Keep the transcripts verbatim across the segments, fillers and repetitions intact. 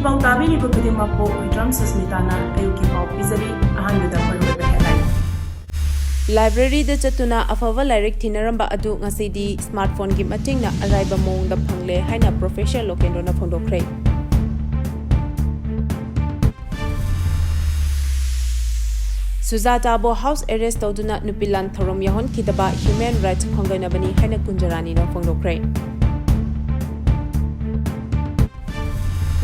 ꯄꯥꯎ ꯇꯥꯕꯤꯔꯤꯕ ꯈꯨꯗꯤꯡꯃꯛꯄꯨ ꯍꯨꯏꯗ꯭ꯔꯝ ꯁꯨꯁꯃꯤꯇꯥꯅ ꯑꯌꯨꯛꯀꯤ ꯄꯥꯎ ꯄꯤꯖꯔꯤ꯫ ꯑꯍꯥꯟꯕꯗ ꯃꯔꯨꯑꯣꯏꯕ headline꯫ ꯂꯥꯏꯕ꯭ꯔꯦꯔꯤꯗ ꯆꯠꯇꯨꯅ ꯑꯐꯕ ꯂꯥꯏꯔꯤꯛ ꯊꯤꯅꯔꯝꯕ ꯑꯗꯨ ꯉꯁꯤꯗꯤ smartphone ꯒꯤ ꯃꯇꯦꯡꯅ ꯑꯔꯥꯏꯕ ꯃꯑꯣꯡꯗ ꯐꯪꯂꯦ ꯍꯥꯏꯅ Professor ꯂꯣꯀꯦꯟꯗ꯭ꯔꯣꯅ ꯐꯣꯡꯗꯣꯛꯈ꯭ꯔꯦ꯫ ꯁꯨꯖꯥꯇꯥꯕꯨ house arrest ꯇꯧꯗꯨꯅ ꯅꯨꯄꯤ ꯂꯥꯟ ꯊꯧꯔꯝ ꯌꯥꯎꯍꯟꯈꯤꯗꯕ human rights ꯈꯣꯡꯒꯠꯅꯕꯅꯤ ꯍꯥꯏꯅ ꯀꯨꯟꯖꯔꯥꯅꯤꯅ ꯐꯣꯡꯗꯣꯛꯈ꯭ꯔꯦ꯫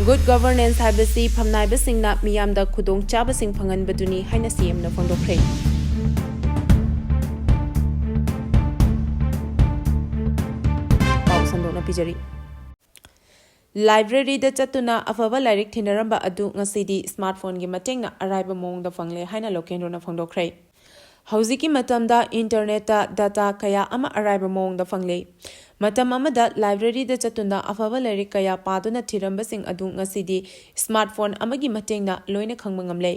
Good governance ꯍꯥꯏꯕꯁꯤ ꯐꯝꯅꯥꯏꯕꯁꯤꯡꯅ ꯃꯤꯌꯥꯝꯗ ꯈꯨꯗꯣꯡꯆꯥꯕꯁꯤꯡ ꯐꯪꯍꯟꯕꯗꯨꯅꯤ ꯍꯥꯏꯅ C M ꯅ ꯐꯣꯡꯗꯣꯛꯈ꯭ꯔꯦ꯫ ꯄꯥꯎ ꯁꯟꯗꯣꯛꯅ ꯄꯤꯖꯔꯤ꯫ ꯂꯥꯏꯕ꯭ꯔꯦꯔꯤꯗ ꯆꯠꯇꯨꯅ ꯑꯐꯕ ꯂꯥꯏꯔꯤꯛ ꯊꯤꯅꯔꯝꯕ ꯑꯗꯨ ꯉꯁꯤꯗꯤ smartphone ꯒꯤ ꯃꯇꯦꯡꯅ ꯑꯔꯥꯏꯕ ꯃꯑꯣꯡꯗ ꯐꯪꯂꯦ ꯍꯥꯏꯅ ꯂꯣꯀꯦꯟꯗ꯭ꯔꯣꯅ ꯐꯣꯡꯗꯣꯛꯈ꯭ꯔꯦ꯫ ꯍꯧꯖꯤꯛꯀꯤ ꯃꯇꯝꯗ internet ꯇ data ꯀꯌꯥ ꯑꯃ ꯑꯔꯥꯏꯕ ꯃꯑꯣꯡꯗ ꯐꯪꯂꯦ꯫ ꯃꯇꯝ ꯑꯃꯗ ꯂꯥꯏꯕ꯭ꯔꯦꯔꯤꯗ ꯆꯠꯇꯨꯅ ꯑꯐꯕ ꯂꯥꯏꯔꯤꯛ ꯀꯌꯥ ꯄꯥꯗꯨꯅ ꯊꯤꯔꯝꯕꯁꯤꯡ ꯑꯗꯨ ꯉꯁꯤꯗꯤ smartphone ꯑꯃꯒꯤ ꯃꯇꯦꯡꯅ ꯂꯣꯏꯅ ꯈꯪꯕ ꯉꯝꯂꯦ꯫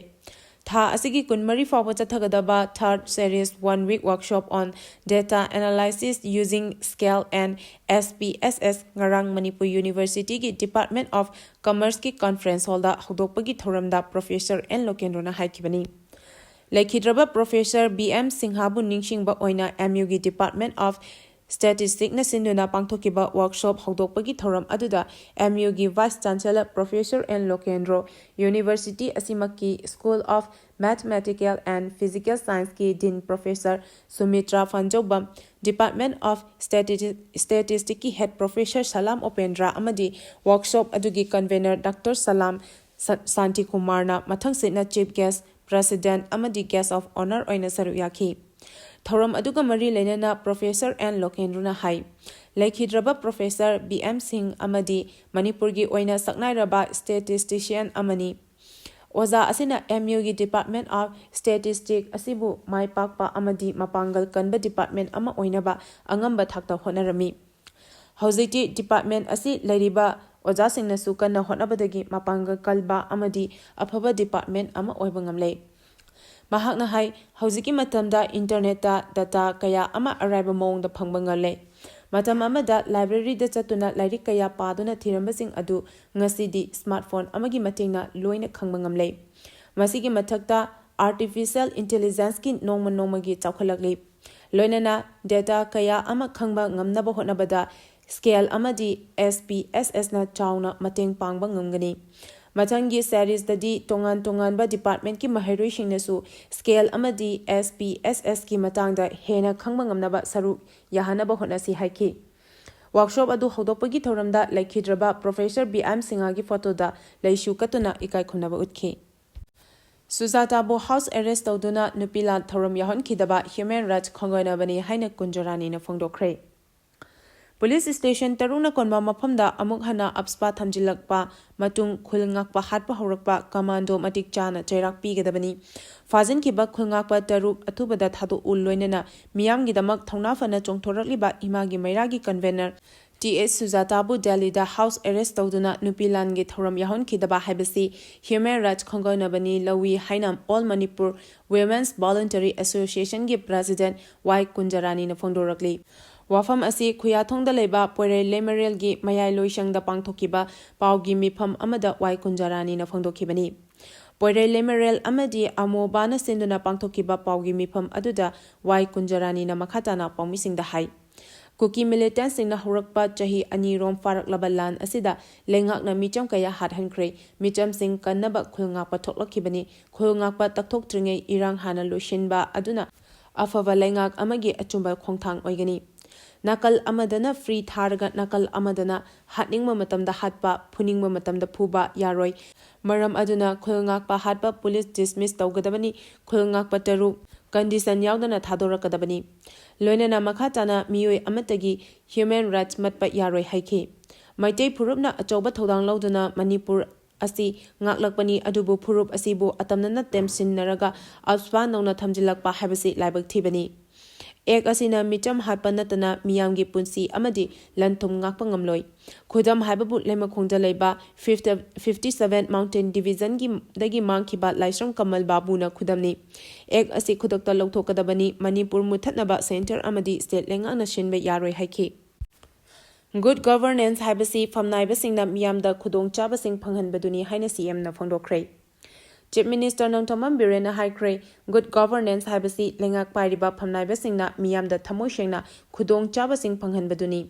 ꯊꯥ ꯑꯁꯤꯒꯤ ꯀꯨꯟꯃꯔꯤ ꯐꯥꯎꯕ ꯆꯠꯊꯒꯗꯕ third series one week workshop on data analysis using SCALE and S P S S ꯉꯔꯥꯡ ꯃꯅꯤꯄꯨꯔ University ꯒꯤ Department of Commerce ꯀꯤ conference hall ꯗ ꯍꯧꯗꯣꯛꯄꯒꯤ ꯊꯧꯔꯝꯗ Professor ꯑꯦꯟ ꯂꯣꯀꯦꯟꯗ꯭ꯔꯣꯅ ꯍꯥꯏꯈꯤꯕꯅꯤ꯫ ꯂꯩꯈꯤꯗ꯭ꯔꯕ Professor ꯕꯤ ꯑꯦꯝ ꯁꯤꯡꯍꯕꯨ ꯅꯤꯡꯁꯤꯡꯕ ꯑꯣꯏꯅ M U ꯒꯤ Department of Statistics ꯅ ꯁꯤꯟꯗꯨꯅ ꯄꯥꯡꯊꯣꯛꯈꯤꯕ workshop ꯍꯧꯗꯣꯛꯄꯒꯤ ꯊꯧꯔꯝ ꯑꯗꯨꯗ M U ꯒꯤ Vice Chancellor Professor N Lokendro, University ꯑꯁꯤꯃꯛꯀꯤ School of Mathematical and Physical Science ꯀꯤ Dean Professor Sumitra Phanjoubam, Department of Statistics ꯀꯤ Head Professor ꯁꯂꯥꯝ ꯎꯄꯦꯟꯗ꯭ꯔ ꯑꯃꯗꯤ workshop ꯑꯗꯨꯒꯤ convenor Doctor ꯁꯂꯥꯝ ꯁ-, ꯁꯥꯟꯇꯤꯀꯨꯃꯥꯔꯅ ꯃꯊꯪꯁꯤꯠꯅ Chief Guest, President ꯑꯃꯗꯤ Guest of Honour ꯑꯣꯏꯅ ꯁꯔꯨꯛ ꯌꯥꯈꯤ꯫ ꯊꯧꯔꯝ ꯑꯗꯨꯒ ꯃꯔꯤ ꯂꯩꯅꯅ Professor ꯑꯦꯟ ꯂꯣꯀꯦꯟꯗ꯭ꯔꯣꯅ ꯍꯥꯏ, ꯂꯩꯈꯤꯗ꯭ꯔꯕ Professor ꯕꯤ ꯑꯦꯝ ꯁꯤꯡ ꯑꯃꯗꯤ ꯃꯅꯤꯄꯨꯔꯒꯤ ꯑꯣꯏꯅ ꯁꯛꯅꯥꯏꯔꯕ statistician ꯑꯃꯅꯤ꯫ ꯑꯣꯖꯥ ꯑꯁꯤꯅ M U ꯒꯤ Department of Statistics ꯑꯁꯤꯕꯨ ꯃꯥꯏ ꯄꯥꯛꯄ ꯑꯃꯗꯤ ꯃꯄꯥꯡꯒꯜ ꯀꯟꯕ department ꯑꯃ ꯑꯣꯏꯅꯕ ꯑꯉꯝꯕ ꯊꯥꯛꯇ ꯍꯣꯠꯅꯔꯝꯃꯤ꯫ ꯍꯧꯖꯤꯛꯇꯤ department ꯑꯁꯤ ꯂꯩꯔꯤꯕ ꯑꯣꯖꯥꯁꯤꯡꯅꯁꯨ ꯀꯟꯅ ꯍꯣꯠꯅꯕꯗꯒꯤ ꯃꯄꯥꯡꯒꯜ ꯀꯟꯕ ꯑꯃꯗꯤ ꯑꯐꯕ department ꯑꯃ ꯑꯣꯏꯕ ꯉꯝꯂꯦ꯫ ꯃꯍꯥꯛꯅ ꯍꯥꯏ, ꯍꯧꯖꯤꯛꯀꯤ ꯃꯇꯝꯗ internet ꯇ data ꯀꯌꯥ ꯑꯃ ꯑꯔꯥꯏꯕ ꯃꯑꯣꯡꯗ ꯐꯪꯕ ꯉꯝꯂꯦ꯫ ꯃꯇꯝ ꯑꯃꯗ ꯂꯥꯏꯕ꯭ꯔꯦꯔꯤꯗ ꯆꯠꯇꯨꯅ ꯂꯥꯏꯔꯤꯛ ꯀꯌꯥ ꯄꯥꯗꯨꯅ ꯊꯤꯔꯝꯕꯁꯤꯡ ꯑꯗꯨ ꯉꯁꯤꯗꯤ ꯁ꯭ꯃꯥꯔꯠꯐꯣꯟ ꯑꯃꯒꯤ ꯃꯇꯦꯡꯅ ꯂꯣꯏꯅ ꯈꯪꯕ ꯉꯝꯂꯦ꯫ ꯃꯁꯤꯒꯤ ꯃꯊꯛꯇ ꯑꯥꯔꯇꯤꯐꯤꯁꯤꯌꯦꯜ ꯏꯟꯇꯦꯂꯤꯖꯦꯟꯁꯀꯤ ꯅꯣꯡꯃ ꯅꯣꯡꯃꯒꯤ ꯆꯥꯎꯈꯠꯂꯛꯂꯤ꯫ ꯂꯣꯏꯅꯅ ꯗꯦꯇꯥ ꯀꯌꯥ ꯑꯃ ꯈꯪꯕ ꯉꯝꯅꯕ ꯍꯣꯠꯅꯕꯗ ꯁ꯭ꯀꯦꯜ ꯑꯃꯗꯤ ꯑꯦꯁ ꯄꯤ ꯑꯦꯁ ꯑꯦꯁꯅ ꯆꯥꯎꯅ ꯃꯇꯦꯡ ꯄꯥꯡꯕ ꯉꯝꯒꯅꯤ꯫ ꯃꯊꯪꯒꯤ ꯁꯦꯔꯤꯁꯇꯗꯤ ꯇꯣꯉꯥꯟ ꯇꯣꯉꯥꯟꯕ ꯗꯤꯄꯥꯔꯠꯃꯦꯟꯠꯀꯤ ꯃꯍꯩꯔꯣꯏꯁꯤꯡꯅꯁꯨ ꯁ꯭ꯀꯦꯜ ꯑꯃꯗꯤ ꯑꯦꯁ ꯄꯤ ꯑꯦꯁ ꯑꯦꯁꯀꯤ ꯃꯇꯥꯡꯗ ꯍꯦꯟꯅ ꯈꯪꯕ ꯉꯝꯅꯕ ꯁꯔꯨꯛ ꯌꯥꯍꯟꯅꯕ ꯍꯣꯠꯅꯁꯤ ꯍꯥꯏꯈꯤ꯫ ꯋꯥꯔꯛꯁꯣꯞ ꯑꯗꯨ ꯍꯧꯗꯣꯛꯄꯒꯤ ꯊꯧꯔꯝꯗ ꯂꯩꯈꯤꯗ꯭ꯔꯕ ꯄ꯭ꯔꯣꯐꯦꯁꯔ ꯕꯤ ꯑꯦꯝ ꯁꯤꯡꯍꯒꯤ ꯐꯣꯇꯣꯗ ꯂꯩꯁꯨ ꯀꯠꯇꯨꯅ ꯏꯀꯥꯏ ꯈꯨꯝꯅꯕ ꯎꯠꯈꯤ꯫ ꯁꯨꯖꯥꯇꯥꯕꯨ ꯍꯥꯎꯁ ꯑꯦꯔꯦꯁ ꯇꯧꯗꯨꯅ ꯅꯨꯄꯤ ꯂꯥꯟ ꯊꯧꯔꯝ ꯌꯥꯎꯍꯟꯈꯤꯗꯕ ꯍ꯭ꯌꯨꯃꯦꯟ ꯔꯥꯏꯠꯁ ꯈꯣꯡꯒꯥꯏꯅꯕꯅꯤ ꯍꯥꯏꯅ ꯀꯨꯟꯖꯔꯥꯅꯤꯅ ꯐꯣꯡꯗꯣꯛꯈ꯭ꯔꯦ꯫ ꯄꯨꯂꯤꯁ ꯁ꯭ꯇꯦꯁꯟ ꯇꯔꯨꯛꯅ ꯀꯣꯟꯕ ꯃꯐꯝꯗ ꯑꯃꯨꯛ ꯍꯟꯅ ꯑꯞꯁꯄꯥ ꯊꯝꯖꯤꯜꯂꯛꯄ ꯃꯇꯨꯡ ꯈꯨꯜ ꯉꯥꯛꯄ ꯍꯥꯠꯄ ꯍꯧꯔꯛꯄ ꯀꯃꯥꯟꯗꯣ ꯃꯇꯤꯛ ꯆꯥꯅ ꯆꯩꯔꯥꯛ ꯄꯤꯒꯗꯕꯅꯤ꯫ ꯐꯥꯖꯤꯟꯈꯤꯕ ꯈꯨꯜ ꯉꯥꯛꯄ ꯇꯔꯨꯛ ꯑꯊꯨꯕꯗ ꯊꯥꯗꯣꯛꯎ, ꯂꯣꯏꯅꯅ ꯃꯤꯌꯥꯝꯒꯤꯗꯃꯛ ꯊꯧꯅꯥ ꯐꯅ ꯆꯣꯡꯊꯣꯔꯛꯂꯤꯕ ꯏꯃꯥꯒꯤ ꯃꯩꯔꯥꯒꯤ ꯀꯟꯚꯦꯅꯔ ꯇꯤ ꯑꯦꯁ ꯁꯨꯖꯥꯇꯥꯕꯨ ꯗꯦꯜꯂꯤꯗ ꯍꯥꯎꯁ ꯑꯦꯔꯦꯁ ꯇꯧꯗꯨꯅ ꯅꯨꯄꯤ ꯂꯥꯟꯒꯤ ꯊꯧꯔꯝ ꯌꯥꯎꯍꯟꯈꯤꯗꯕ ꯍꯥꯏꯕꯁꯤ ꯍ꯭ꯌꯨꯃꯦꯟ ꯔꯥꯏꯠꯁ ꯈꯣꯡꯒꯥꯎꯅꯕꯅꯤ ꯂꯧꯏ ꯍꯥꯏꯅ all Manipur women's voluntary ꯑꯦꯁꯣꯁꯤꯌꯦꯁꯟꯒꯤ president ꯋꯥꯏ ꯀꯨꯟꯖꯔꯥꯅꯤꯅ ꯐꯣꯡꯗꯣꯔꯛꯂꯤ꯫ ꯋꯥꯐꯝ ꯑꯁꯤ ꯈꯨꯌꯥꯊꯣꯡꯗ ꯂꯩꯕ ꯄꯣꯏꯔꯩ ꯂꯩꯃꯔꯦꯜꯒꯤ ꯃꯌꯥꯏ ꯂꯣꯏꯁꯪꯗ ꯄꯥꯡꯊꯣꯛꯈꯤꯕ ꯄꯥꯎꯒꯤ ꯃꯤꯐꯝ ꯑꯃꯗ ꯋꯥꯏ ꯀꯨꯟꯖꯔꯥꯅꯤꯅ ꯐꯣꯡꯗꯣꯛꯈꯤꯕꯅꯤ꯫ ꯄꯣꯏꯔꯩ ꯂꯩꯃꯔꯦꯜ ꯑꯃꯗꯤ ꯑꯃꯣꯕꯥꯅ ꯁꯤꯟꯗꯨꯅ ꯄꯥꯡꯊꯣꯛꯈꯤꯕ ꯄꯥꯎꯒꯤ ꯃꯤꯐꯝ ꯑꯗꯨꯗ ꯋꯥꯏ ꯀꯨꯟꯖꯔꯥꯅꯤꯅ ꯃꯈꯥ ꯇꯥꯅ ꯄꯥꯎꯃꯤꯁꯤꯡꯗ ꯍꯥꯏ꯫ ꯀꯨꯀꯤ ꯃꯤꯂꯤꯇꯦꯟꯠꯁꯤꯡꯅ ꯍꯧꯔꯛꯄ ꯆꯍꯤ ꯑꯅꯤꯔꯣꯝ ꯐꯥꯔꯛꯂꯕ ꯂꯥꯟ ꯑꯁꯤꯗ ꯂꯩꯉꯥꯛꯅ ꯃꯤꯆꯝ ꯀꯌꯥ ꯍꯥꯠꯍꯟꯈ꯭ꯔꯦ꯫ ꯃꯤꯆꯝꯁꯤꯡ ꯀꯟꯅꯕ ꯈꯨꯜ ꯉꯥꯛꯄ ꯊꯣꯛꯂꯛꯈꯤꯕꯅꯤ꯫ ꯈꯨꯜ ꯉꯥꯛꯄ ꯇꯛꯊꯣꯛꯇ꯭ꯔꯤꯉꯩ ꯏꯔꯥꯡ ꯍꯥꯟꯅ ꯂꯣꯏꯁꯤꯟꯕ ꯑꯗꯨꯅ ꯑꯐꯕ ꯂꯩꯉꯥꯛ ꯑꯃꯒꯤ ꯑꯆꯨꯝꯕ ꯈꯣꯡꯊꯥꯡ ꯑꯣꯏꯒꯅꯤ꯫ ꯅꯥꯀꯜ ꯑꯃꯗꯅ ꯐ꯭ꯔꯤ ꯊꯥꯔꯒ ꯅꯥꯀꯜ ꯑꯃꯗꯅ ꯍꯥꯠꯅꯤꯡꯕ ꯃꯇꯝꯗ ꯍꯥꯠꯄ, ꯐꯨꯅꯤꯡꯕ ꯃꯇꯝꯗ ꯐꯨꯕ ꯌꯥꯔꯣꯏ꯫ ꯃꯔꯝ ꯑꯗꯨꯅ ꯈꯨꯜ ꯉꯥꯛꯄ ꯍꯥꯠꯄ ꯄꯨꯂꯤꯁ ꯗꯤꯁꯃꯤꯁ ꯇꯧꯒꯗꯕꯅꯤ꯫ ꯈꯨꯜ ꯉꯥꯛꯄ ꯇꯔꯨꯛ ꯀꯟꯗꯤꯁꯟ ꯌꯥꯎꯗꯅ ꯊꯥꯗꯣꯔꯛꯀꯗꯕꯅꯤ꯫ ꯂꯣꯏꯅꯅ ꯃꯈꯥ ꯇꯥꯅ ꯃꯤꯑꯣꯏ ꯑꯃꯠꯇꯒꯤ ꯍ꯭ꯌꯨꯃꯦꯟ ꯔꯥꯏꯠꯁ ꯃꯠꯄ ꯌꯥꯔꯣꯏ ꯍꯥꯏꯈꯤ꯫ ꯃꯩꯇꯩ ꯐꯨꯔꯨꯞꯅ ꯑꯆꯧꯕ ꯊꯧꯗꯥꯡ ꯂꯧꯗꯨꯅ ꯃꯅꯤꯄꯨꯔ ꯑꯁꯤ ꯉꯥꯛꯂꯛꯄꯅꯤ, ꯑꯗꯨꯕꯨ ꯐꯨꯔꯨꯞ ꯑꯁꯤꯕꯨ ꯑꯇꯝꯅꯅ ꯇꯦꯝꯁꯤꯟꯅꯔꯒ ꯑꯞꯁꯄꯥ ꯅꯧꯅ ꯊꯝꯖꯤꯜꯂꯛꯄ ꯍꯥꯏꯕꯁꯤ ꯂꯥꯏꯕꯛ ꯊꯤꯕꯅꯤ꯫ ꯑꯦꯛ ꯑꯁꯤꯅ ꯃꯤꯆꯝ ꯍꯥꯠꯄ ꯅꯠꯇꯅ ꯃꯤꯌꯥꯝꯒꯤ ꯄꯨꯟꯁꯤ ꯑꯃꯗꯤ ꯂꯟ ꯊꯨꯝ ꯉꯥꯛꯄ ꯉꯝꯂꯣꯏ꯫ ꯈꯨꯗꯝ ꯍꯥꯏꯕꯕꯨ ꯂꯩꯃꯈꯣꯡꯗ ꯂꯩꯕ fifty, fifty seven Mountain Division ꯒꯤ, ꯗꯒꯤ ꯃꯥꯡꯈꯤꯕ ꯂꯥꯏꯁ꯭ꯔꯝ ꯀꯃꯜ ꯕꯥꯕꯨꯅ ꯈꯨꯗꯝꯅꯤ꯫ ꯑꯦꯛ ꯑꯁꯤ ꯈꯨꯗꯛꯇ ꯂꯧꯊꯣꯛꯀꯗꯕꯅꯤ, ꯃꯅꯤꯄꯨꯔ ꯃꯨꯠꯊꯠꯅꯕ centre ꯑꯃꯗꯤ state ꯂꯩꯉꯥꯛꯅ ꯁꯤꯟꯕ ꯌꯥꯔꯣꯏ ꯍꯥꯏꯈꯤ꯫ Good governance ꯍꯥꯏꯕꯁꯤ ꯐꯝꯅꯥꯏꯕꯁꯤꯡꯅ ꯃꯤꯌꯥꯝꯗ ꯈꯨꯗꯣꯡꯆꯥꯕꯁꯤꯡ ꯐꯪꯍꯟꯕꯗꯨꯅꯤ ꯍꯥꯏꯅ ꯁꯤ ꯑꯦꯝꯅ ꯐꯣꯡꯗꯣꯛꯈ꯭ꯔꯦ꯫ Chief Minister ꯅꯣꯡꯊꯣꯝꯕꯝ ꯕꯤꯔꯦꯟꯅ ꯍꯥꯏꯈ꯭ꯔꯦ, Good governance ꯍꯥꯏꯕꯁꯤ ꯂꯩꯉꯥꯛ ꯄꯥꯏꯔꯤꯕ ꯐꯝꯅꯥꯏꯕꯁꯤꯡꯅ ꯃꯤꯌꯥꯝꯗ ꯊꯃꯣꯏ ꯁꯦꯡꯅ ꯈꯨꯗꯣꯡꯆꯥꯕꯁꯤꯡ ꯐꯪꯍꯟꯕꯗꯨꯅꯤ꯫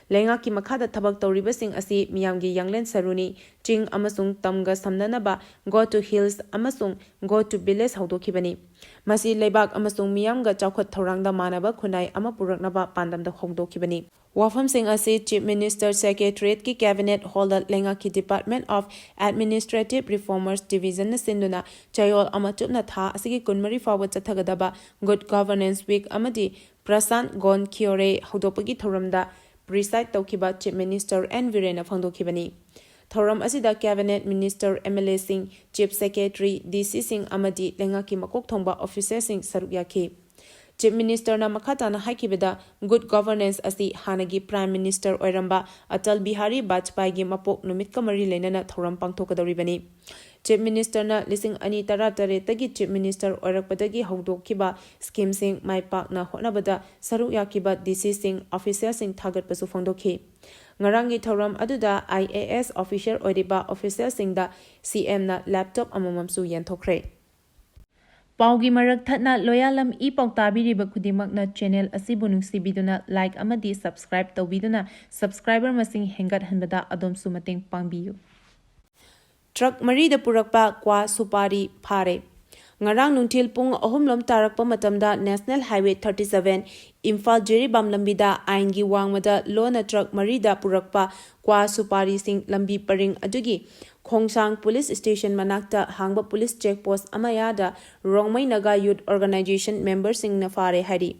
ꯂꯩꯉꯥꯛꯀꯤ ꯃꯈꯥꯗ ꯊꯕꯛ ꯇꯧꯔꯤꯕꯁꯤꯡ ꯑꯁꯤ ꯃꯤꯌꯥꯝꯒꯤ ꯌꯥꯡꯂꯦꯟ ꯁꯔꯨꯅꯤ꯫ ꯆꯤꯡ ꯑꯃꯁꯨꯡ ꯇꯝꯒ ꯁꯝꯅꯅꯕ Go to Hills ꯑꯃꯁꯨꯡ Go to Village ꯍꯧꯗꯣꯛꯈꯤꯕꯅꯤ꯫ ꯃꯁꯤ ꯂꯩꯕꯥꯛ ꯑꯃꯁꯨꯡ ꯃꯤꯌꯥꯝꯒ ꯆꯥꯎꯈꯠ ꯊꯧꯔꯥꯡꯗ ꯃꯥꯟꯅꯕ ꯈꯨꯟꯅꯥꯏ ꯑꯃ ꯄꯨꯔꯛꯅꯕ ꯄꯥꯟꯗꯝꯗ ꯍꯧꯗꯣꯛꯈꯤꯕꯅꯤ꯫ ꯋꯥꯐꯝꯁꯤꯡ ꯑꯁꯤ Chief Minister Secretariat ꯀꯤ Cabinet Hall ꯗ ꯂꯩꯉꯥꯛꯀꯤ Department of Administrative Reformers Division ꯅ ꯁꯤꯟꯗꯨꯅ ꯆꯌꯣꯜ ꯑꯃ ꯆꯨꯞꯅ ꯊꯥ ꯑꯁꯤꯒꯤ ꯀꯨꯟꯃꯔꯤ ꯐꯥꯎꯕ ꯆꯠꯊꯒꯗꯕ Good Governance Week ꯑꯃꯗꯤ Prashant Gon Khiore ꯍꯧꯗꯣꯛꯄꯒꯤ ꯊꯧꯔꯝꯗ preside ꯇꯧꯈꯤꯕ Chief Minister N ꯕꯤꯔꯦꯟꯅ ꯐꯣꯡꯗꯣꯛꯈꯤꯕꯅꯤ꯫ ꯊꯧꯔꯝ ꯑꯁꯤꯗ Cabinet Minister, M L A ꯁꯤꯡ, Chief Secretary, D C ꯁꯤꯡ ꯑꯃꯗꯤ ꯂꯩꯉꯥꯛꯀꯤ ꯃꯀꯣꯛ ꯊꯣꯡꯕ officer ꯁꯤꯡ ꯁꯔꯨꯛ ꯌꯥꯈꯤ꯫ Chief Minister ꯅ ꯃꯈꯥ ꯇꯥꯅ ꯍꯥꯏꯈꯤꯕꯗ, Good governance ꯑꯁꯤ ꯍꯥꯟꯅꯒꯤ Prime Minister ꯑꯣꯏꯔꯝꯕ ꯑꯇꯜ ꯕꯤꯍꯥꯔꯤ ꯕꯥꯖꯄꯥꯏꯒꯤ ꯃꯄꯣꯛ ꯅꯨꯃꯤꯠꯀ ꯃꯔꯤ ꯂꯩꯅꯅ ꯊꯧꯔꯝ ꯄꯥꯡꯊꯣꯛꯀꯗꯧꯔꯤꯕꯅꯤ꯫ Chief Minister ꯅ ꯂꯤꯁꯤꯡ ꯑꯅꯤ ꯇꯔꯥꯇꯔꯦꯠꯇꯒꯤ Chief Minister ꯑꯣꯏꯔꯛꯄꯗꯒꯤ ꯍꯧꯗꯣꯛꯈꯤꯕ scheme ꯁꯤꯡ ꯃꯥꯏ ꯄꯥꯛꯅ ꯍꯣꯠꯅꯕꯗ ꯁꯔꯨꯛ ꯌꯥꯈꯤꯕ D C ꯁꯤꯡ, officer ꯁꯤꯡ ꯊꯥꯒꯠꯄꯁꯨ ꯐꯣꯡꯗꯣꯛꯈꯤ꯫ ꯉꯔꯥꯡꯒꯤ ꯊꯧꯔꯝ ꯑꯗꯨꯗ I A S officer ꯑꯣꯏꯔꯤꯕ officer ꯁꯤꯡꯗ C M ꯅ laptop ꯑꯃꯃꯝꯁꯨ ꯌꯦꯟꯊꯣꯛꯈ꯭ꯔꯦ꯫ ꯄꯥꯎꯒꯤ ꯃꯔꯛ ꯊꯠꯅ ꯂꯣꯌꯥꯂꯝ ꯏ ꯄꯥꯎ ꯇꯥꯕꯤꯔꯤꯕ ꯈꯨꯗꯤꯡꯃꯛꯅ channel ꯑꯁꯤꯕꯨ ꯅꯨꯡꯁꯤꯕꯤꯗꯨꯅ like ꯑꯃꯗꯤ subscribe ꯇꯧꯕꯤꯗꯨꯅ subscriber ꯃꯁꯤꯡ ꯍꯦꯟꯒꯠꯍꯟꯕꯗ ꯑꯗꯣꯝꯁꯨ ꯃꯇꯦꯡ ꯄꯥꯡꯕꯤꯌꯨ꯫ Truck ꯃꯔꯤꯗ ꯄꯨꯔꯛꯄ ꯀ꯭ꯋꯥ ꯁꯨꯄꯥꯔꯤ ꯐꯥꯔꯦ꯫ ꯉꯔꯥꯡ ꯅꯨꯡꯊꯤꯜ ꯄꯨꯡ ꯑꯍꯨꯝ ꯂꯣꯝ ꯇꯥꯔꯛꯄ ꯃꯇꯝꯗ National Highway thirty seven Imphal Jiribam ꯂꯝꯕꯤꯗ ꯑꯥꯏꯟꯒꯤ ꯋꯥꯡꯃꯗ ꯂꯣꯟꯅ truck ꯃꯔꯤꯗ ꯄꯨꯔꯛꯄ ꯀ꯭ꯋꯥ ꯁꯨꯄꯥꯔꯤꯁꯤꯡ ꯂꯝꯕꯤ ꯄꯔꯤꯡ ꯑꯗꯨꯒꯤ ꯈꯣꯡꯁꯥꯡ police station ꯃꯅꯥꯛꯇ ꯍꯥꯡꯕ police check post ꯑꯃꯌꯥꯗ Rongmei Naga Youth Organization member ꯁꯤꯡꯅ ꯐꯥꯔꯦ ꯍꯥꯏꯔꯤ꯫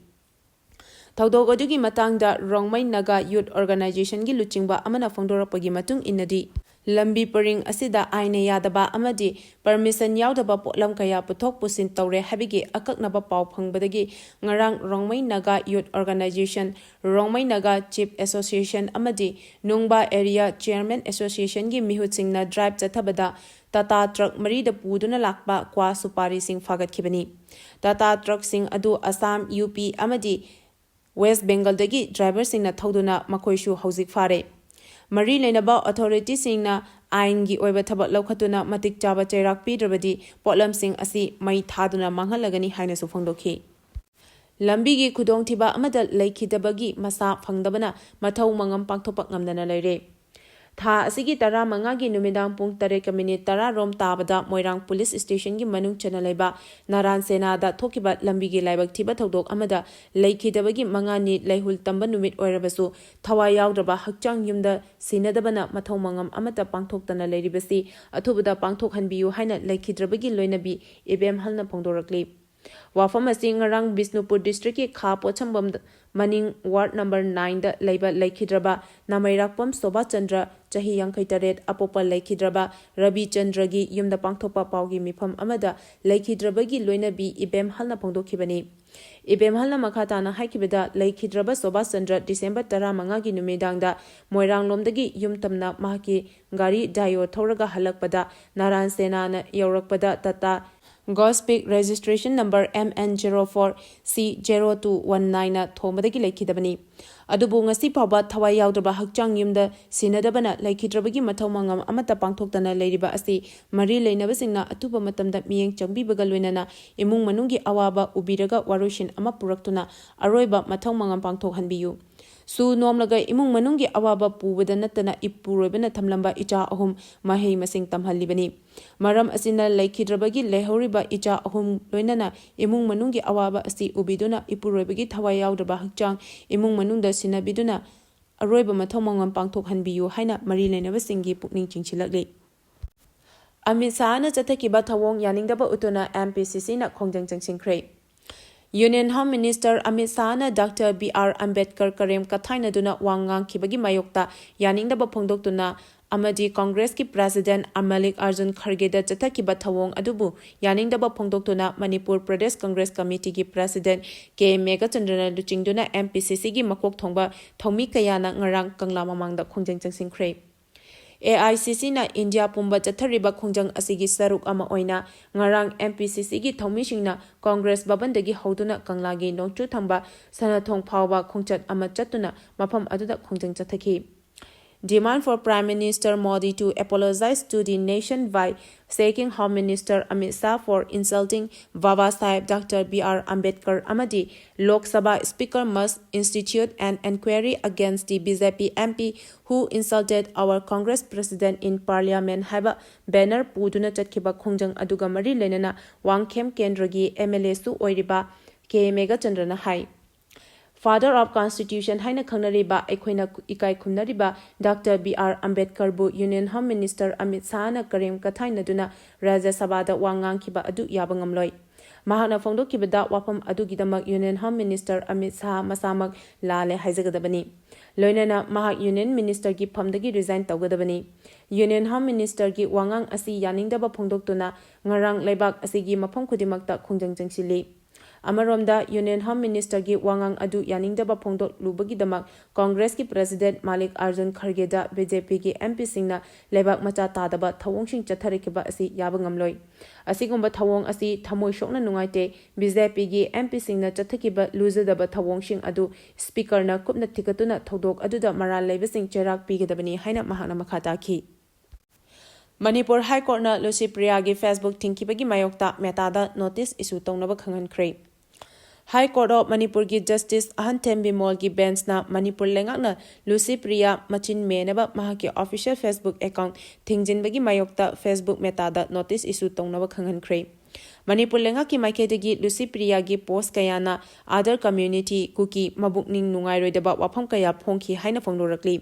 ꯊꯧꯗꯣꯛ ꯑꯗꯨꯒꯤ ꯃꯇꯥꯡꯗ ꯔꯣꯡꯃꯩ ꯅꯥꯒꯥ Youth Organization ꯒꯤ ꯂꯨꯆꯤꯡꯕ ꯑꯃꯅ ꯐꯣꯡꯗꯣꯔꯛꯄꯒꯤ ꯃꯇꯨꯡ ꯏꯟꯅꯗꯤ, ꯂꯝꯕꯤ ꯄꯔꯤꯡ ꯑꯁꯤꯗ ꯑꯥꯏꯟꯅ ꯌꯥꯗꯕ ꯑꯃꯗꯤ ꯄꯔꯃꯤꯁꯟ ꯌꯥꯎꯗꯕ ꯄꯣꯠꯂꯝ ꯀꯌꯥ ꯄꯨꯊꯣꯛ ꯄꯨꯁꯤꯟ ꯇꯧꯔꯦ ꯍꯥꯏꯕꯒꯤ ꯑꯀꯛꯅꯕ ꯄꯥꯎ ꯐꯪꯕꯗꯒꯤ ꯉꯔꯥꯡ Rongmei Naga youth organisation, Rongmei Naga chief association ꯑꯃꯗꯤ ꯅꯨꯡꯕꯥ ꯑꯦꯔꯤꯌꯥ ꯆꯤꯌꯔꯃꯦꯟ ꯑꯦꯁꯣꯁꯤꯌꯦꯁꯟꯒꯤ ꯃꯤꯍꯨꯠꯁꯤꯡꯅ ꯗ꯭ꯔꯥꯏꯚ ꯆꯠꯊꯕꯗ ꯇꯥꯇꯥ ꯇ꯭ꯔꯛ ꯃꯔꯤꯗ ꯄꯨꯗꯨꯅ ꯂꯥꯛꯄ ꯀ꯭ꯋꯥ ꯁꯨꯄꯥꯔꯤꯁꯤꯡ ꯐꯥꯒꯠꯈꯤꯕꯅꯤ꯫ ꯇꯥꯇꯥ ꯇ꯭ꯔꯛꯁꯤꯡ ꯑꯗꯨ ꯑꯁꯥꯝ, ꯌꯨ ꯄꯤ ꯑꯃꯗꯤ ꯋꯦꯁ ꯕꯦꯡꯒꯜꯗꯒꯤ ꯗ꯭ꯔꯥꯏꯚꯔꯁꯤꯡꯅ ꯊꯧꯗꯨꯅ ꯃꯈꯣꯏꯁꯨ ꯍꯧꯖꯤꯛ ꯐꯥꯔꯦ꯫ ꯃꯔꯤ ꯂꯩꯅꯕ ꯑꯣꯊꯣꯔꯤꯇꯤꯁꯤꯡꯅ ꯑꯥꯏꯟꯒꯤ ꯑꯣꯏꯕ ꯊꯕꯛ ꯂꯧꯈꯠꯇꯨꯅ ꯃꯇꯤꯛ ꯆꯥꯕ ꯆꯩꯔꯥꯛ ꯄꯤꯗ꯭ꯔꯕꯗꯤ ꯄꯣꯠꯂꯝꯁꯤꯡ ꯑꯁꯤ ꯃꯩ ꯊꯥꯗꯨꯅ ꯃꯥꯡꯍꯜꯂꯒꯅꯤ ꯍꯥꯏꯅꯁꯨ ꯐꯣꯡꯗꯣꯛꯈꯤ꯫ ꯂꯝꯕꯤꯒꯤ ꯈꯨꯗꯣꯡꯊꯤꯕ ꯑꯃꯗ ꯂꯩꯈꯤꯗꯕꯒꯤ ꯃꯁꯥ ꯐꯪꯗꯕꯅ ꯃꯊꯧ ꯃꯉꯝ ꯄꯥꯡꯊꯣꯛꯄ ꯉꯝꯗꯅ ꯂꯩꯔꯦ꯫ ꯊꯥ ꯑꯁꯤꯒꯤ ꯇꯔꯥꯃꯉꯥꯒꯤ ꯅꯨꯃꯤꯗꯥꯡ ꯄꯨꯡ ꯇꯔꯦꯠꯀ ꯃꯤꯅꯤꯠ ꯇꯔꯥ ꯔꯣꯝ ꯇꯥꯕꯗ ꯃꯣꯏꯔꯥꯡ ꯄꯨꯂꯤꯁ ꯁ꯭ꯇꯦꯁꯟꯒꯤ ꯃꯅꯨꯡ ꯆꯟꯅ ꯂꯩꯕ ꯅꯥꯔꯥꯟ ꯁꯦꯅꯥꯗ ꯊꯣꯛꯈꯤꯕ ꯂꯝꯕꯤꯒꯤ ꯂꯥꯏꯕꯛ ꯊꯤꯕ ꯊꯧꯗꯣꯛ ꯑꯃꯗ ꯂꯩꯈꯤꯗꯕꯒꯤ ꯃꯉꯥꯅꯤ ꯂꯩꯍꯨꯜ ꯇꯝꯕ ꯅꯨꯃꯤꯠ ꯑꯣꯏꯔꯕꯁꯨ ꯊꯋꯥꯏ ꯌꯥꯎꯗ꯭ꯔꯕ ꯍꯛꯆꯥꯡ ꯌꯨꯝꯗ ꯁꯤꯟꯅꯗꯕꯅ ꯃꯊꯧ ꯃꯉꯝ ꯑꯃꯠꯇ ꯄꯥꯡꯊꯣꯛꯇꯅ ꯂꯩꯔꯤꯕꯁꯤ ꯑꯊꯨꯕꯗ ꯄꯥꯡꯊꯣꯛꯍꯟꯕꯤꯌꯨ ꯍꯥꯏꯅ ꯂꯩꯈꯤꯗ꯭ꯔꯕꯒꯤ ꯂꯣꯏꯅꯕꯤ ꯏꯕꯦꯝꯍꯜꯅ ꯐꯣꯡꯗꯣꯔꯛꯂꯤ꯫ ꯋꯥꯐꯝ ꯑꯁꯤ ꯉꯔꯥꯡ ꯕꯤꯁꯅꯨꯄꯨꯔ ꯗꯤꯁꯇ꯭ꯔꯤꯛꯀꯤ ꯈꯥ ꯄꯣꯠꯁꯪꯕꯝ ꯃꯅꯤꯡ ꯋꯥꯔꯗ ꯅꯝꯕꯔ ꯅꯥꯏꯟꯗ ꯂꯩꯕ ꯂꯩꯈꯤꯗ꯭ꯔꯕ ꯅꯥꯃꯩꯔꯥꯛꯄꯝ ꯁꯣꯚꯥꯆꯟꯗ꯭ꯔ, ꯆꯍꯤ ꯌꯥꯡꯈꯩ ꯇꯔꯦꯠ, ꯑꯄꯣꯛꯄ ꯂꯩꯈꯤꯗ꯭ꯔꯕ ꯔꯕꯤꯆꯟꯗ꯭ꯔꯒꯤ ꯌꯨꯝꯗ ꯄꯥꯡꯊꯣꯛꯄ ꯄꯥꯎꯒꯤ ꯃꯤꯐꯝ ꯑꯃꯗ ꯂꯩꯈꯤꯗ꯭ꯔꯕꯒꯤ ꯂꯣꯏꯅꯕꯤ ꯏꯕꯦꯝꯍꯜꯅ ꯐꯣꯡꯗꯣꯛꯈꯤꯕꯅꯤ꯫ ꯏꯕꯦꯝꯍꯜꯅ ꯃꯈꯥ ꯇꯥꯅ ꯍꯥꯏꯈꯤꯕꯗ, ꯂꯩꯈꯤꯗ꯭ꯔꯕ ꯁꯣꯚꯥꯆꯟꯗ꯭ꯔ ꯗꯤꯁꯦꯝꯕꯔ ꯇꯔꯥꯃꯉꯥꯒꯤ ꯅꯨꯃꯤꯗꯥꯡꯗ ꯃꯣꯏꯔꯥꯡꯂꯣꯝꯗꯒꯤ ꯌꯨꯝ ꯇꯝꯅ ꯃꯍꯥꯛꯀꯤ ꯒꯥꯔꯤ ꯗꯥꯏꯑꯣ ꯊꯧꯔꯒ ꯍꯜꯂꯛꯄꯗ ꯅꯥꯔꯥꯟ ꯁꯦꯅꯥꯅ ꯌꯧꯔꯛꯄꯗ ꯇꯥꯇꯥ ꯒꯣꯁꯄꯤꯛ registration number M N zero four C zero two one ꯅꯥꯏꯟꯅ ꯊꯣꯝꯕꯗꯒꯤ ꯂꯩꯈꯤꯗꯕꯅꯤ꯫ ꯑꯗꯨꯕꯨ ꯉꯁꯤ ꯐꯥꯎꯕ ꯊꯋꯥꯏ ꯌꯥꯎꯗ꯭ꯔꯕ ꯍꯛꯆꯥꯡ ꯌꯨꯝꯗ ꯁꯤꯟꯅꯗꯕꯅ ꯂꯩꯈꯤꯗ꯭ꯔꯕꯒꯤ ꯃꯊꯧ ꯃꯉꯝ ꯑꯃꯠꯇ ꯄꯥꯡꯊꯣꯛꯇꯅ ꯂꯩꯔꯤꯕ ꯑꯁꯤ ꯃꯔꯤ ꯂꯩꯅꯕꯁꯤꯡꯅ ꯑꯊꯨꯕ ꯃꯇꯝꯗ ꯃꯤꯠꯌꯦꯡ ꯆꯪꯕꯤꯕꯒ ꯂꯣꯏꯅꯅ ꯏꯃꯨꯡ ꯃꯅꯨꯡꯒꯤ ꯑꯋꯥꯕ ꯎꯕꯤꯔꯒ ꯋꯥꯔꯣꯏꯁꯤꯟ ꯑꯃ ꯄꯨꯔꯛꯇꯨꯅ ꯑꯔꯣꯏꯕ ꯃꯊꯧ ꯃꯉꯝ ꯄꯥꯡꯊꯣꯛꯍꯟꯕꯤꯌꯨ꯫ ꯁꯨ ꯅꯣꯝꯂꯒ ꯏꯃꯨꯡ ꯃꯅꯨꯡꯒꯤ ꯑꯋꯥꯕ ꯄꯨꯕꯗ ꯅꯠꯇꯅ ꯏꯄꯨꯔꯣꯏꯕꯅ ꯊꯝꯂꯝꯕ ꯏꯆꯥ ꯑꯍꯨꯝ ꯃꯍꯩ ꯃꯁꯤꯡ ꯇꯝꯍꯜꯂꯤꯕꯅꯤ꯫ ꯃꯔꯝ ꯑꯁꯤꯅ ꯂꯩꯈꯤꯗ꯭ꯔꯕꯒꯤ ꯂꯩꯍꯧꯔꯤꯕ ꯏꯆꯥ ꯑꯍꯨꯝ ꯂꯣꯏꯅꯅ ꯏꯃꯨꯡ ꯃꯅꯨꯡꯒꯤ ꯑꯋꯥꯕ ꯑꯁꯤ ꯎꯕꯤꯗꯨꯅ ꯏꯄꯨꯔꯣꯏꯕꯒꯤ ꯊꯋꯥꯏ ꯌꯥꯎꯗ꯭ꯔꯕ ꯍꯛꯆꯥꯡ ꯏꯃꯨꯡ ꯃꯅꯨꯡꯗ ꯁꯤꯟꯅꯕꯤꯗꯨꯅ ꯑꯔꯣꯏꯕ ꯃꯊꯧ ꯃꯉꯝ ꯄꯥꯡꯊꯣꯛꯍꯟꯕꯤꯌꯨ ꯍꯥꯏꯅ ꯃꯔꯤ ꯂꯩꯅꯕꯁꯤꯡꯒꯤ ꯄꯨꯛꯅꯤꯡ ꯆꯤꯡꯁꯤꯜꯂꯛꯂꯤ꯫ ꯑꯃꯤꯠ ꯁꯥꯍꯅ ꯆꯠꯊꯈꯤꯕ ꯊꯧꯑꯣꯡ ꯌꯥꯅꯤꯡꯗꯕ ꯎꯠꯇꯨꯅ ꯑꯦꯝ ꯄꯤ ꯁꯤ ꯁꯤꯅ ꯈꯣꯡꯖꯪ ꯆꯪꯁꯤꯟꯈ꯭ꯔꯦ꯫ ꯌꯨꯅꯤꯌꯟ ꯍꯣꯝ ꯃꯤꯅꯤꯁꯇꯔ ꯑꯃꯤꯠ ꯁꯥꯍꯅ ꯗꯥꯛꯇꯔ ꯕꯤ ꯑꯥꯔ ꯑꯝꯕꯦꯗꯀꯔ ꯀꯔꯦꯝ ꯀꯊꯥꯏꯅꯗꯨꯅ ꯋꯥ ꯉꯥꯡꯈꯤꯕꯒꯤ ꯃꯥꯌꯣꯛꯇ ꯌꯥꯅꯤꯡꯗꯕ ꯐꯣꯡꯗꯣꯛꯇꯨꯅ ꯑꯃꯗꯤ ꯀꯪꯒ꯭ꯔꯦꯁꯀꯤ ꯄ꯭ꯔꯦꯁꯤꯗꯦꯟꯠ ꯃꯜꯂꯤꯀꯥꯔꯖꯨꯟ ꯈꯔꯒꯦꯗ ꯆꯠꯊꯈꯤꯕ ꯊꯧꯑꯣꯡ ꯑꯗꯨꯕꯨ ꯌꯥꯅꯤꯡꯗꯕ ꯐꯣꯡꯗꯣꯛꯇꯨꯅ ꯃꯅꯤꯄꯨꯔ ꯄ꯭ꯔꯗꯦꯁ ꯀꯪꯒ꯭ꯔꯦꯁ ꯀꯃꯤꯇꯤꯒꯤ ꯄ꯭ꯔꯦꯁꯤꯗꯦꯟꯠ ꯀꯦ ꯃꯦꯘꯆꯟꯗ꯭ꯔꯅ ꯂꯨꯆꯤꯡꯗꯨꯅ ꯑꯦꯝ ꯄꯤ ꯁꯤ ꯁꯤꯒꯤ ꯃꯀꯣꯛ ꯊꯣꯡꯕ ꯊꯧꯃꯤ ꯀꯌꯥꯅ ꯉꯔꯥꯡ ꯀꯪꯂꯥ ꯃꯃꯥꯡꯗ ꯈꯣꯡꯖꯪ ꯆꯪꯁꯤꯟꯈ꯭ꯔꯦ꯫ ꯑꯦ ꯑꯥꯏ ꯁꯤ ꯁꯤꯅ ꯏꯟꯗꯤꯌꯥ ꯄꯨꯝꯕ ꯆꯠꯊꯔꯤꯕ ꯈꯣꯡꯖꯪ ꯑꯁꯤꯒꯤ ꯁꯔꯨꯛ ꯑꯃ ꯑꯣꯏꯅ ꯉꯔꯥꯡ ꯑꯦꯝ ꯄꯤ ꯁꯤ ꯁꯤꯒꯤ ꯊꯧꯃꯤꯁꯤꯡꯅ ꯀꯪꯒ꯭ꯔꯦꯁ ꯚꯕꯟꯗꯒꯤ ꯍꯧꯗꯨꯅ ꯀꯪꯂꯥꯒꯤ ꯅꯣꯡꯆꯨ ꯊꯪꯕ ꯁꯅꯥꯊꯣꯡ ꯐꯥꯎꯕ ꯈꯣꯡꯆꯠ ꯑꯃ ꯆꯠꯇꯨꯅ ꯃꯐꯝ ꯑꯗꯨꯗ ꯈꯣꯡꯖꯪ ꯆꯠꯊꯈꯤ꯫ Demand for Prime Minister Modi to apologize to the nation by shaking Home Minister Amit Shah for insulting Baba Saheb Doctor B R Ambedkar ꯑꯃꯗꯤ Lok Sabha Speaker must institute an inquiry against the B J P M P who insulted our Congress President in Parliament ꯍꯥꯏꯕ banner ꯄꯨꯗꯨꯅ ꯆꯠꯈꯤꯕ ꯈꯣꯡꯖꯪ ꯑꯗꯨꯒ ꯃꯔꯤ ꯂꯩꯅꯅ ꯋꯥꯡꯈꯦꯝ ꯀꯦꯟꯗ꯭ꯔꯒꯤ M L ꯑꯦꯁꯨ ꯑꯣꯏꯔꯤꯕ ꯀꯦ ꯃꯦꯘꯆꯟꯗ꯭ꯔꯅ ꯍꯥꯏ, Father of Constitution ꯍꯥꯏꯅ ꯈꯪꯅꯔꯤꯕ ꯑꯩꯈꯣꯏꯅ ꯏꯀꯥꯏ ꯈꯨꯝꯅꯔꯤꯕ ꯗꯥꯛꯇꯔ ꯕꯤ ꯑꯥꯔ ꯑꯝꯕꯦꯗꯀꯔꯕꯨ ꯌꯨꯅꯤꯌꯟ ꯍꯣꯝ ꯃꯤꯅꯤꯁꯇꯔ ꯑꯃꯤꯠ ꯁꯥꯍꯅ ꯀꯔꯦꯝ ꯀꯊꯥꯏꯅꯗꯨꯅ ꯔꯥꯖ꯭ꯌ ꯁꯚꯥꯗ ꯋꯥ ꯉꯥꯡꯈꯤꯕ ꯑꯗꯨ ꯌꯥꯕ ꯉꯝꯂꯣꯏ꯫ ꯃꯍꯥꯛꯅ ꯐꯣꯡꯗꯣꯛꯈꯤꯕꯗ ꯋꯥꯐꯝ ꯑꯗꯨꯒꯤꯗꯃꯛ union home minister Amit Shah ꯃꯁꯥꯃꯛ ꯂꯥꯜꯂꯦ ꯍꯥꯏꯖꯒꯗꯕꯅꯤ꯫ ꯂꯣꯏꯅꯅ ꯃꯍꯥꯛ ꯌꯨꯅꯤꯌꯟ ꯃꯤꯅꯤꯁꯇꯔꯒꯤ ꯐꯝꯗꯒꯤ ꯔꯤꯖꯥꯏꯟ ꯇꯧꯒꯗꯕꯅꯤ꯫ ꯌꯨꯅꯤꯌꯟ ꯍꯣꯝ ꯃꯤꯅꯤꯁꯇꯔꯒꯤ ꯋꯥꯉꯥꯡ ꯑꯁꯤ ꯌꯥꯅꯤꯡꯗꯕ ꯐꯣꯡꯗꯣꯛꯇꯨꯅ ꯉꯔꯥꯡ ꯂꯩꯕꯥꯛ ꯑꯁꯤꯒꯤ ꯃꯐꯝ ꯈꯨꯗꯤꯡꯃꯛꯇ ꯈꯣꯡꯖꯪ ꯆꯪꯁꯤꯜꯂꯤ꯫ ꯑꯃꯔꯣꯝꯗ ꯌꯨꯅꯤꯌꯟ ꯍꯣꯝ ꯃꯤꯅꯤꯁꯇꯔꯒꯤ ꯋꯥꯉꯥꯡ ꯑꯗꯨ ꯌꯥꯅꯤꯡꯗꯕ ꯐꯣꯡꯗꯣꯛꯂꯨꯕꯒꯤꯗꯃꯛ ꯀꯪꯒ꯭ꯔꯦꯁꯀꯤ ꯄ꯭ꯔꯦꯁꯤꯗꯦꯟꯠ ꯃꯥꯂꯤꯛ ꯑꯥꯔꯖꯨꯟ ꯈꯔꯒꯦꯗ ꯕꯤ ꯖꯦ ꯄꯤꯒꯤ ꯑꯦꯝ ꯄꯤꯁꯤꯡꯅ ꯂꯩꯕꯥꯛ ꯃꯆꯥ ꯇꯥꯗꯕ ꯊꯧꯑꯣꯡꯁꯤꯡ ꯆꯠꯊꯔꯛꯈꯤꯕ ꯑꯁꯤ ꯌꯥꯕ ꯉꯝꯂꯣꯏ꯫ ꯑꯁꯤꯒꯨꯝꯕ ꯊꯧꯑꯣꯡ ꯑꯁꯤ ꯊꯃꯣꯏ ꯁꯣꯛꯅ ꯅꯨꯡꯉꯥꯏꯇꯦ꯫ ꯕꯤ ꯖꯦ ꯄꯤꯒꯤ ꯑꯦꯝ ꯄꯤꯁꯤꯡꯅ ꯆꯠꯊꯈꯤꯕ ꯂꯨꯖꯗꯕ ꯊꯧꯑꯣꯡꯁꯤꯡ ꯑꯗꯨ ꯁ꯭ꯄꯤꯀꯔꯅ ꯀꯨꯞꯅ ꯊꯤꯒꯠꯇꯨꯅ ꯊꯧꯗꯣꯛ ꯑꯗꯨꯗ ꯃꯔꯥꯜ ꯂꯩꯕꯁꯤꯡ ꯆꯩꯔꯥꯛ ꯄꯤꯒꯗꯕꯅꯤ ꯍꯥꯏꯅ ꯃꯍꯥꯛꯅ ꯃꯈꯥ ꯇꯥꯈꯤ꯫ ꯃꯅꯤꯄꯨꯔ ꯍꯥꯏ ꯀꯣꯔꯠꯅ ꯂꯨꯁꯤꯄ꯭ꯔꯤꯌꯥꯒꯤ ꯐꯦꯁꯕꯨꯛ ꯊꯤꯡꯈꯤꯕꯒꯤ ꯃꯥꯌꯣꯛꯇ ꯃꯦꯇꯥꯗ ꯅꯣꯇꯤꯁ ꯏꯁꯨ ꯇꯧꯅꯕ ꯈꯪꯍꯟꯈ꯭ꯔꯦ꯫ ꯍꯥꯏ ꯀꯣꯔꯠ ꯑꯣꯐ ꯃꯅꯤꯄꯨꯔꯒꯤ ꯖꯁꯇꯤꯁ ꯑꯍꯟꯊꯦꯝ ꯕꯤꯃꯣꯜꯒꯤ ꯕꯦꯟꯁꯅ ꯃꯅꯤꯄꯨꯔ ꯂꯩꯉꯥꯛꯅ ꯂꯨꯁꯤꯄ꯭ꯔꯤꯌꯥ ꯃꯆꯤꯟ ꯃꯦꯅꯕ ꯃꯍꯥꯛꯀꯤ ꯑꯣꯐꯤꯁꯤꯌꯦꯜ ꯐꯦꯁꯕꯨꯛ ꯑꯦꯀꯥꯎꯟꯠ ꯊꯤꯡꯖꯤꯟꯕꯒꯤ ꯃꯥꯌꯣꯛꯇ ꯐꯦꯁꯕꯨꯛ ꯃꯦꯇꯥꯗ ꯅꯣꯇꯤꯁ ꯏꯁꯨ ꯇꯧꯅꯕ ꯈꯪꯍꯟꯈ꯭ꯔꯦ꯫ ꯃꯅꯤꯄꯨꯔ ꯂꯩꯉꯥꯛꯀꯤ ꯃꯥꯏꯀꯩꯗꯒꯤ ꯂꯨꯁꯤꯄ꯭ꯔꯤꯌꯥꯒꯤ ꯄꯣꯁꯠ ꯀꯌꯥꯅ ꯑꯗꯔ ꯀꯝꯃ꯭ꯌꯨꯅꯤꯇꯤ, ꯀꯨꯀꯤ, ꯃꯕꯨꯛꯅꯤꯡ ꯅꯨꯡꯉꯥꯏꯔꯣꯏꯗꯕ ꯋꯥꯐꯝ ꯀꯌꯥ ꯐꯣꯡꯈꯤ ꯍꯥꯏꯅ ꯐꯣꯡꯗꯣꯔꯛꯂꯤ꯫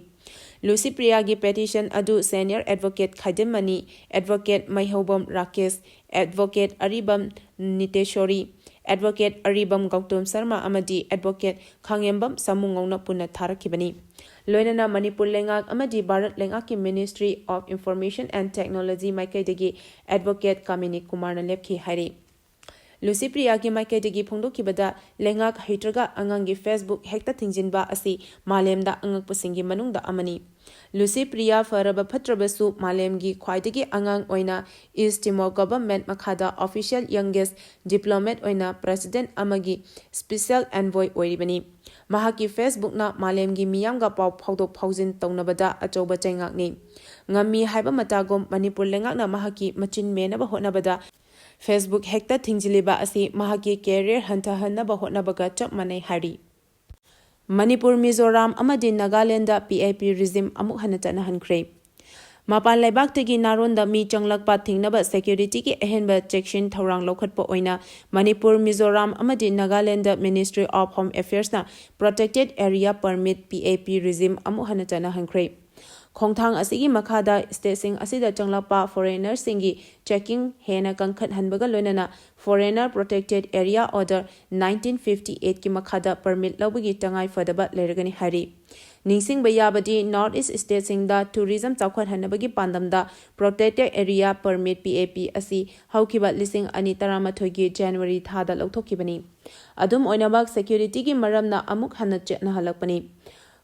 ꯂꯨꯁꯤꯄ꯭ꯔꯤꯌꯥꯒꯤ ꯄꯦꯇꯤꯁꯟ ꯑꯗꯨ ꯁꯦꯅꯤꯌꯔ ꯑꯦꯗꯚꯣꯀꯦꯠ ꯈꯥꯏꯗꯤꯝꯃꯅꯤ, advocate Meihoubam Rakesh, advocate Aribam Nitesori, advocate Aribam Gautam Sharma ꯑꯃꯗꯤ ꯑꯦꯗꯚꯣꯀꯦꯠ ꯈꯥꯡꯉꯦꯝꯕꯝ ꯁꯥꯃꯨꯉꯧꯅ ꯄꯨꯟꯅ ꯊꯥꯔꯛꯈꯤꯕꯅꯤ꯫ ꯂꯣꯏꯅꯅ ꯃꯅꯤꯄꯨꯔ ꯂꯩꯉꯥꯛ ꯑꯃꯗꯤ ꯚꯥꯔꯠ ꯂꯩꯉꯥꯛꯀꯤ Ministry of Information and Technology ꯃꯥꯏꯀꯩꯗꯒꯤ ꯑꯦꯗꯚꯣꯀꯦꯠ ꯀꯥꯃꯤꯅꯤ ꯀꯨꯃꯥꯔꯅ ꯂꯦꯞꯈꯤ ꯍꯥꯏꯔꯤ꯫ ꯂꯨꯁꯤꯄ꯭ꯔꯤꯌꯥꯒꯤ ꯃꯥꯏꯀꯩꯗꯒꯤ ꯐꯣꯡꯗꯣꯛꯈꯤꯕꯗ, ꯂꯩꯉꯥꯛ ꯍꯩꯇ꯭ꯔꯒ ꯑꯉꯥꯡꯒꯤ Facebook ꯍꯦꯛꯇ ꯊꯤꯡꯖꯤꯟꯕ ꯑꯁꯤ ꯃꯥꯂꯦꯝꯗ ꯑꯉꯛꯄꯁꯤꯡꯒꯤ ꯃꯅꯨꯡꯗ ꯑꯃꯅꯤ꯫ ꯂꯨꯁꯤꯄ꯭ꯔꯤꯌꯥ ꯐꯔꯕ ꯐꯠꯇ꯭ꯔꯕꯁꯨ ꯃꯥꯂꯦꯝꯒꯤ ꯈ꯭ꯋꯥꯏꯗꯒꯤ ꯑꯉꯥꯡ ꯑꯣꯏꯅ East Timor Government ꯃꯈꯥꯗ Official Youngest Diplomat ꯑꯣꯏꯅ President ꯑꯃꯒꯤ Special Envoy ꯑꯣꯏꯔꯤꯕꯅꯤ꯫ ꯃꯍꯥꯛꯀꯤ Facebook ꯅ ꯃꯥꯂꯦꯝꯒꯤ ꯃꯤꯌꯥꯝꯒ ꯄꯥꯎ ꯐꯥꯎꯗꯣꯛ ꯐꯥꯎꯖꯤꯟ ꯇꯧꯅꯕꯗ ꯑꯆꯧꯕ ꯆꯩꯉꯥꯛꯅꯤ꯫ ꯉꯝꯃꯤ ꯍꯥꯏꯕ ꯃꯇꯥꯒꯨꯝ ꯃꯅꯤꯄꯨꯔ ꯂꯩꯉꯥꯛꯅ ꯃꯍꯥꯛꯀꯤ ꯃꯆꯤꯟ ꯃꯦꯟꯅꯕ ꯍꯣꯠꯅꯕꯗ Facebook ꯍꯦꯛꯇ ꯊꯤꯡꯖꯤꯜꯂꯤꯕ ꯑꯁꯤ ꯃꯍꯥꯛꯀꯤ career ꯍꯟꯊꯍꯟꯅꯕ ꯍꯣꯠꯅꯕꯒ ꯆꯞ ꯃꯥꯟꯅꯩ ꯍꯥꯏꯔꯤ꯫ ꯃꯅꯤꯄꯨꯔ, ꯃꯤꯖꯣꯔꯥꯝ ꯑꯃꯗꯤ Nagaland P I P regime ꯑꯃꯨꯛ ꯍꯟꯅ ꯆꯠꯅꯍꯟꯈ꯭ꯔꯦ꯫ ꯃꯄꯥꯟ ꯂꯩꯕꯥꯛꯇꯒꯤ ꯅꯥꯔꯣꯟꯗ ꯃꯤ ꯆꯪꯂꯛꯄ ꯊꯤꯡꯅꯕ security ꯒꯤ ꯑꯍꯦꯟꯕ ꯆꯦꯛꯁꯤꯟ ꯊꯧꯔꯥꯡ ꯂꯧꯈꯠꯄ ꯑꯣꯏꯅ ꯃꯅꯤꯄꯨꯔ, ꯃꯤꯖꯣꯔꯥꯝ ꯑꯃꯗꯤ Nagaland Ministry of Home Affairs ꯅ Protected Area Permit, P A P regime ꯑꯃꯨꯛ ꯍꯟꯅ ꯆꯠꯅꯍꯟꯈ꯭ꯔꯦ꯫ ꯈꯣꯡꯊꯥꯡ ꯑꯁꯤꯒꯤ ꯃꯈꯥꯗ state ꯁꯤꯡ ꯑꯁꯤꯗ ꯆꯪꯂꯛꯄ foreigner ꯁꯤꯡꯒꯤ checking ꯍꯦꯟꯅ ꯀꯟꯈꯠꯍꯟꯕꯒ ꯂꯣꯏꯅꯅ Foreigner Protected Area Order nineteen fifty eight ꯀꯤ ꯃꯈꯥꯗ permit ꯂꯧꯕꯒꯤ ꯇꯉꯥꯏ ꯐꯗꯕ ꯂꯩꯔꯒꯅꯤ ꯍꯥꯏꯔꯤ꯫ ꯅꯤꯡꯁꯤꯡꯕ ꯌꯥꯕꯗꯤ, North East state ꯁꯤꯡꯗ tourism ꯆꯥꯎꯈꯠꯍꯟꯅꯕꯒꯤ ꯄꯥꯟꯗꯝꯗ Protected Area Permit, P A P ꯑꯁꯤ ꯍꯧꯈꯤꯕ ꯂꯤꯁꯤꯡ ꯑꯅꯤ ꯇꯔꯥꯃꯥꯊꯣꯏꯒꯤ January ꯊꯥꯗ ꯂꯧꯊꯣꯛꯈꯤꯕꯅꯤ꯫ ꯑꯗꯨꯝ ꯑꯣꯏꯅꯃꯛ, security ꯒꯤ ꯃꯔꯝꯅ ꯑꯃꯨꯛ ꯍꯟꯅ ꯆꯠꯅꯍꯜꯂꯛꯄꯅꯤ꯫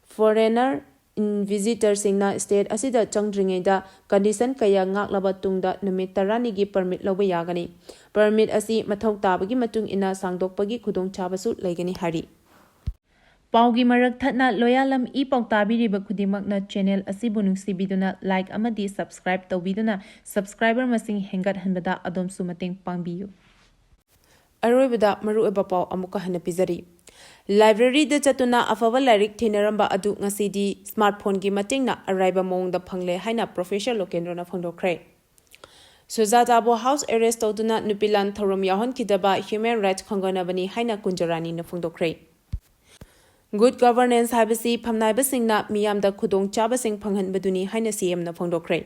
Foreigner ꯏꯟ-, visitor ꯁꯤꯡꯅ state ꯑꯁꯤꯗ ꯆꯪꯗ꯭ꯔꯤꯉꯩꯗ condition ꯀꯌꯥ ꯉꯥꯛꯂꯕ ꯇꯨꯡꯗ ꯅꯨꯃꯤꯠ ꯇꯔꯥꯅꯤꯒꯤ permit ꯂꯧꯕ ꯌꯥꯒꯅꯤ꯫ Permit ꯑꯁꯤ ꯃꯊꯧ ꯇꯥꯕꯒꯤ ꯃꯇꯨꯡ ꯏꯟꯅ ꯁꯥꯡꯗꯣꯛꯄꯒꯤ ꯈꯨꯗꯣꯡꯆꯥꯕꯁꯨ ꯂꯩꯒꯅꯤ ꯍꯥꯏꯔꯤ꯫ ꯄꯥꯎꯒꯤ ꯃꯔꯛ ꯊꯠꯅ, ꯂꯣꯌꯥꯂꯝ ꯏ ꯄꯥꯎ ꯇꯥꯕꯤꯔꯤꯕ ꯈꯨꯗꯤꯡꯃꯛꯅ channel ꯑꯁꯤꯕꯨ ꯅꯨꯡꯁꯤꯕꯤꯗꯨꯅ like ꯑꯃꯗꯤ subscribe ꯇꯧꯕꯤꯗꯨꯅ subscriber ꯃꯁꯤꯡ ꯍꯦꯟꯒꯠꯍꯟꯕꯗ ꯑꯗꯣꯝꯁꯨ ꯃꯇꯦꯡ ꯄꯥꯡꯕꯤꯌꯨ꯫ ꯑꯔꯣꯏꯕꯗ ꯃꯔꯨꯑꯣꯏꯕ ꯄꯥꯎ ꯑꯃꯨꯛꯀ ꯍꯟꯅ ꯄꯤꯖꯔꯤ꯫ Library ꯗ ꯆꯠꯇꯨꯅ ꯑꯐꯕ ꯂꯥꯏꯔꯤꯛ ꯊꯤꯅꯔꯝꯕ ꯑꯗꯨ ꯉꯁꯤꯗꯤ smartphone ꯒꯤ ꯃꯇꯦꯡꯅ ꯑꯔꯥꯏꯕ ꯃꯑꯣꯡꯗ ꯐꯪꯂꯦ ꯍꯥꯏꯅ Professor ꯂꯣꯀꯦꯟꯗ꯭ꯔꯣꯅ ꯐꯣꯡꯗꯣꯛꯈ꯭ꯔꯦ꯫ ꯁꯨꯖꯥꯇꯥꯕꯨ house arrest ꯇꯧꯗꯨꯅ ꯅꯨꯄꯤ ꯂꯥꯟ ꯊꯧꯔꯝ ꯌꯥꯎꯍꯟꯈꯤꯗꯕ human rights ꯈꯣꯡꯒꯠꯅꯕꯅꯤ ꯍꯥꯏꯅ ꯀꯨꯟꯖꯔꯥꯅꯤꯅ ꯐꯣꯡꯗꯣꯛꯈ꯭ꯔꯦ꯫ Good governance ꯍꯥꯏꯕꯁꯤ ꯐꯝꯅꯥꯏꯕꯁꯤꯡꯅ ꯃꯤꯌꯥꯝꯗ ꯈꯨꯗꯣꯡꯆꯥꯕꯁꯤꯡ ꯐꯪꯍꯟꯕꯗꯨꯅꯤ ꯍꯥꯏꯅ C M ꯅ ꯐꯣꯡꯗꯣꯛꯈ꯭ꯔꯦ꯫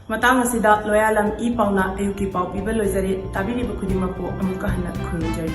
ꯃꯇꯥꯡ ꯑꯁꯤꯗ ꯂꯣꯌꯥꯂꯝ ꯏ ꯄꯥꯎꯅ ꯑꯌꯨꯛꯀꯤ ꯄꯥꯎ ꯄꯤꯕ ꯂꯣꯏꯖꯔꯦ꯫ ꯇꯥꯕꯤꯔꯤꯕ ꯈꯨꯗꯤꯡꯃꯛꯄꯨ ꯑꯃꯨꯛꯀ ꯍꯟꯅ ꯈꯨꯔꯨꯝꯖꯔꯤ꯫